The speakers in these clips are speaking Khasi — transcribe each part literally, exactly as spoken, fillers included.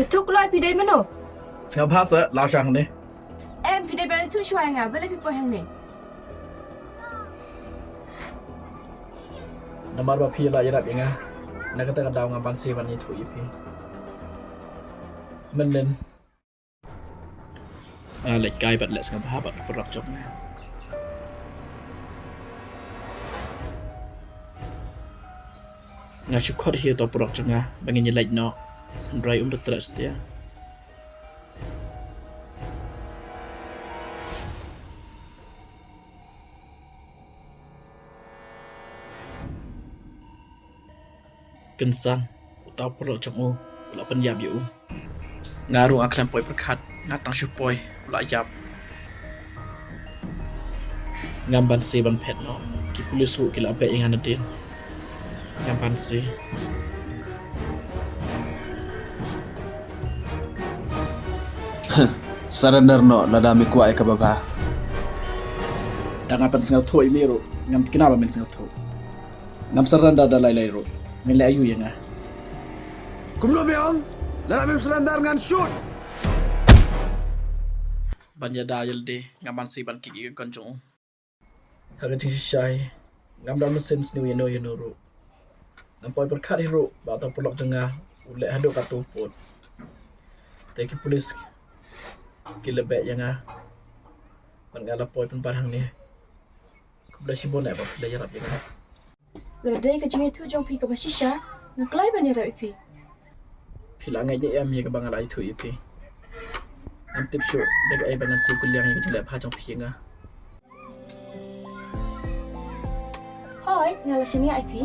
Ïathuh kloi phi dei mano? Sngewbha sa, la shang ne. Em, phi dei ban ïathuh shuwa ïa nga, balei phi poi hangne? Namar ba phi la ïarap ïa nga, na kata ka daw nga banse ban ïathuh ïa phi. Mynnin nga leit kai bad leh sngewbha bad u paralok jong nga. Nga shu khot hi ïa uto u paralok jong nga ba ngin ïaleit noh, hynrei um da treh satia. Kynsan, uta u paralok jong u u la pynïap ïa u. Nga ruh nga khlem poi pyrkhat, nga tang shu poi u la ïap. Ngam banse ban phet noh, ki pulis ruh ki la beh ïa nga nadien. Ngam banse. Surrender noh lada me kwah ïa kaba bha. Da nga pynsngewthuh ïa me ruh, ngam tikna ba men sngewthuh. Ngam surrender da lai lai ruh. Men leh aïu ïa nga? Kumno me ong? Lada mem surrender ngan shoot. Ban ïada ïa lade, ngam banse ban kick ïa ka gun jong u. Ha ka jingshisha hi, ngam don mynsiem sniew ïano ïano ruh. Ngam poi pyrkhat hi ruh ba uta u paralok jong nga u leh haduh katto pud. Te ki pulis ki la beh ïa nga. Bad nga la poi pynban hangne. Khublei shibun eh ba phi la ïarap ïa nga. Lada dei ka jingïathuh jong phi kaba shisha, nga kloi ban ïarap ïa phi. Phi la ngeit ne em ïa kaba nga la ïathuh ïa phi? Ngam tip shuh da kaei ba ngan siew kylliang ïa ka jingleh bha jong phi ïa nga. Hooid, nga la shaniah ïa phi.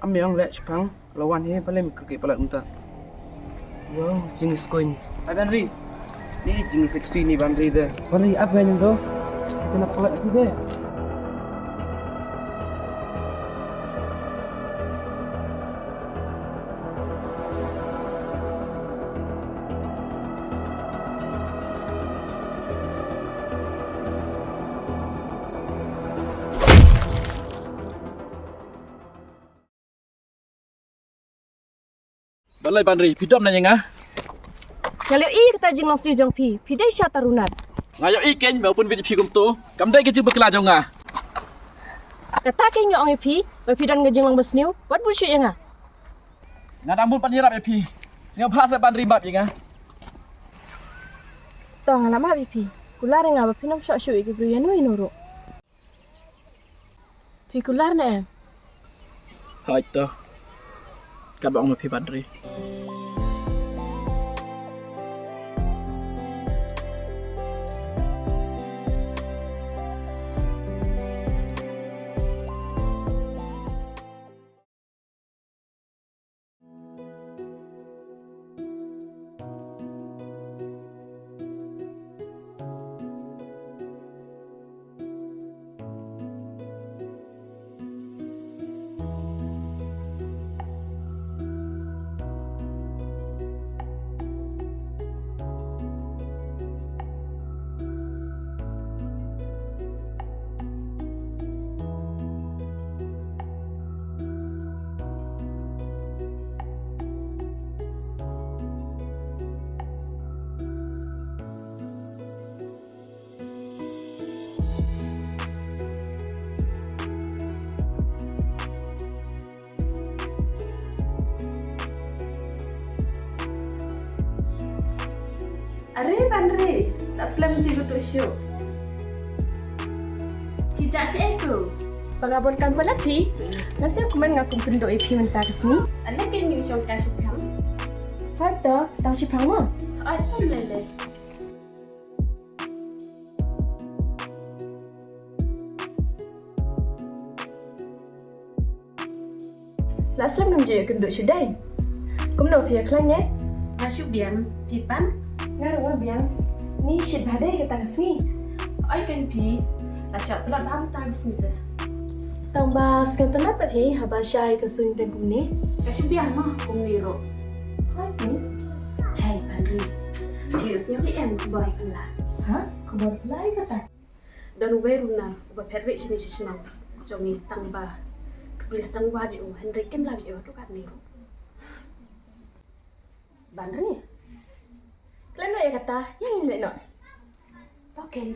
Am ïong leh shipang, la wan hi, balei me kyrkieh palat mynta? Wow, jingïaskuin. Ai Banri. Ni jingïaskuin ni Banri de. Banri, ap gai nyang do. Kena palat aku de. Balei Banri, phi dom na ïa nga? Nga la ïohi kata jinglong sniew jong phi, phi dei sha tarunat. Nga ïohi kein ba u pynbit ïa phi kumto, kam dei ka jingbakla jong nga. Kata kein nga ong ïa phi, ba phi don ka jinglong basniew, wat bud shuh ïa nga. Nga dang bud ban ïarap ïa phi. Sngewbha sa Banri map ïa nga. To nga la map ïa phi. Kular ïa nga ba phin ym shoh shuh ïa ki briew ïano ïano ruh. Phi kular ne em? Hooid to. Katba ong ma phi Banri. Are Banri, la slem jingkynduh shuh. Phi jah shaei ko? Ba nga bun kam palat phi. Nga sngewkmen nga kum kynduh ïa phi mynta ka sngi. Ale kein ngin shong kai shipang. Hooid to, tang shipang mo. Hooid to lei lei. La slem ngam ju ïakynduh shuh dei. Kumno phi ïa khlaiñ eh? Nga shu biang, phi pat? Nga ruh nga biang. Ni shit bha dei kata ka sngi. Ai kan phi. La shah tlat bha kata ka sngi te. Tang ba sngewtynnat pat hi haba shai ka suiñ teng kumne. Ka shim biang ma kumne ruh. Hai tu. Hai Bhanri. Ji sngew ri em khubor phylla. Ha? Khubor phylla ïa kata? Don uwei runar uba phet ri shini shi shnong jong ngi tang ba ka pulit dang wad ïa u hynrei kim lah ïa u haduh katne ruh. Bhanri. Khlem noh ïa kata, ïa ngin leit noh. Okay.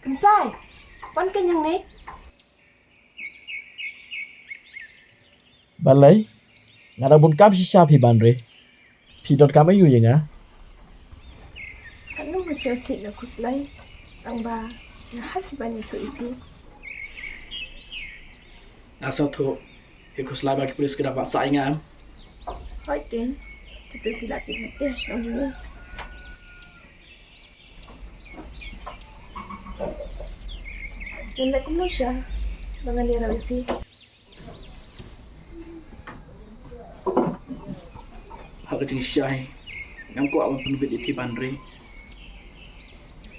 Kynsai, wan kynjang ne? Balei? Nga da bun kam shisha phi Bhanri. Phi donkam aiu ïa nga? Katno nga sngewsih nga khuslai. Tang ba nga hap ban ïathuh ïa phi. Nga sngewthuh phi khuslai ba ki pulit ki da wad sah ïa nga em? Hooid keiñ. Kito ki la tip lynti ha shnong jong ngi. Ngan leh kumno sha ba ngan ïarap ïa phi? Ha ka jingshisha hi ngam kwah ban pynbit ïa phi Bhanri.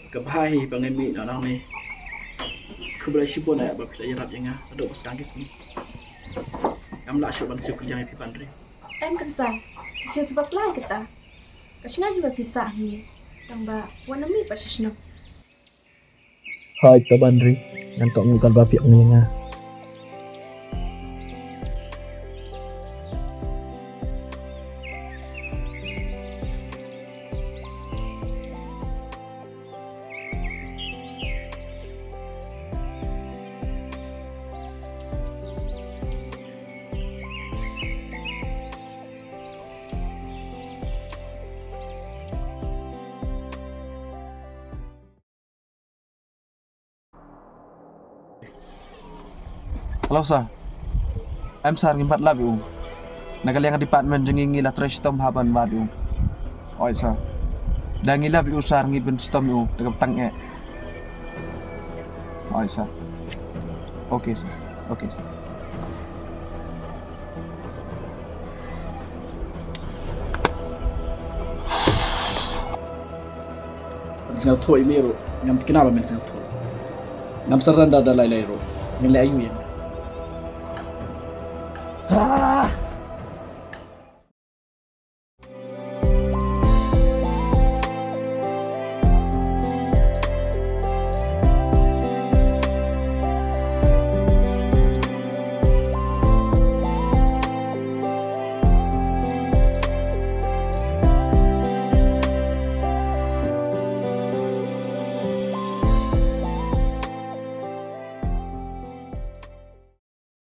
Kaba bha hi ba ngi mih noh nangne. Khublei shibun eh ba phi la ïarap ïa nga haduh ba sdang ki sngi. Ngam lah shuh ban siew kylliang ïa phi Bhanri. Em Kynsai, phi siew tang bakla ïa kata. Ka shngaiñ hi ba phi sah hangne. Tang ba wat nym mih pat sha shnong. Hooid to Bhanri, ngan kohnguh katba phi ong ïa nga. Hello sir. Em sir, ngim pat lap ïa u. Na ka liang department jong ngi ngi la trei shitom bha ban wad ïa u. Oi sir. Da ngi lap ïa u sir, ngi pynshitom ïa u da kaba tang eh. Oi sir. Okay sir. Okay sir. Sngewthuh ïa me ruh, ngam thikna ba men sngewthuh. Ngam surrender da lai lai ruh. Men leh aiu ïa me. Ah!